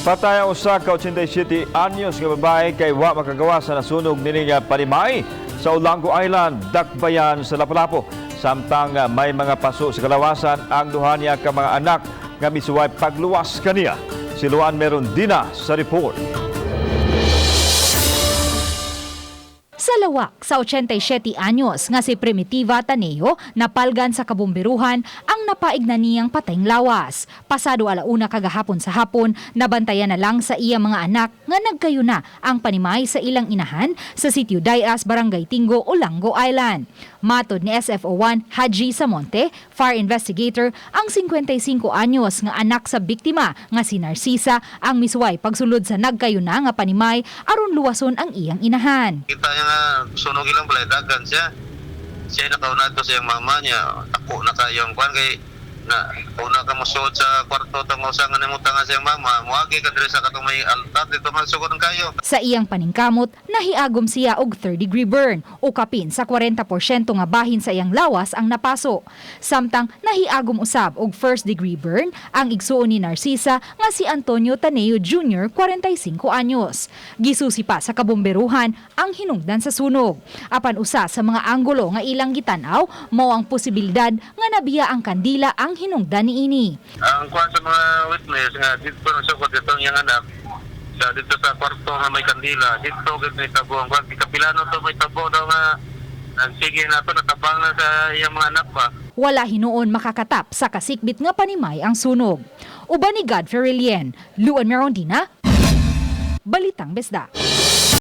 Patay ang usa ka 87 anyos nga babae kay wa makagawa sa nasunog nining panimay sa Olango Island, Dakbayan sa Lapu-Lapu. Samtang may mga paso sa kalawasan ang duha niya ka mga anak nga misuway pagluwas kaniya. Si Luan Merondina sa report. Sa lawak sa 87 anyos nga si Primitiva Taneo, napalgan sa kabumberuhan ang napaig na niyang patayng lawas. Pasado 1:00 kagahapon sa hapon, nabantayan na lang sa iya mga anak nga nagkayo na ang panimay sa ilang inahan sa Sitio Dayas, Barangay Tingo, Olango Island. Matod ni SFO1 Haji Samonte, fire investigator, ang 55 anyos nga anak sa biktima nga si Narcisa ang misuway pagsulod sa nagkayo na nga panimay aron luwason ang iyang inahan. Kita niya nga sunog ilang balay, dagan siya. Siya nakauna to sa iyang mama niya. Ako na kayong kuan kay na una ka mosuod sa kwarto tang usa nga nimutang nga siyang mama, moagi ka diri sa katong may altar dito man sugod ang kayo. Sa iyang paningkamot, nahiagom siya og third degree burn o kapin sa 40% nga bahin sa iyang lawas ang napaso. Samtang nahiagom usab og first degree burn ang igsuon ni Narcisa nga si Antonio Taneo Jr., 45 anyos. Gisusi pa sa kabomberuhan ang hinungdan sa sunog. Apan usa sa mga anggulo nga ilang gitan-aw mao ang posibilidad nga nabiya ang kandila ang hinungdan niini. Ang kuan sa mga witness nga dito na sugod dito ang iyang anak sa dito sa kwarto nga may kandila dito gid may tabo ang kuan kapilano to may tabo daw nga nagsige na to natabang na sa iyang mga anak ba. Wala hinuon makakatap sa kasikbit nga panimay ang sunog. Uban ni Godfrey Relien, Luan Merondina, Balitang Bisdak.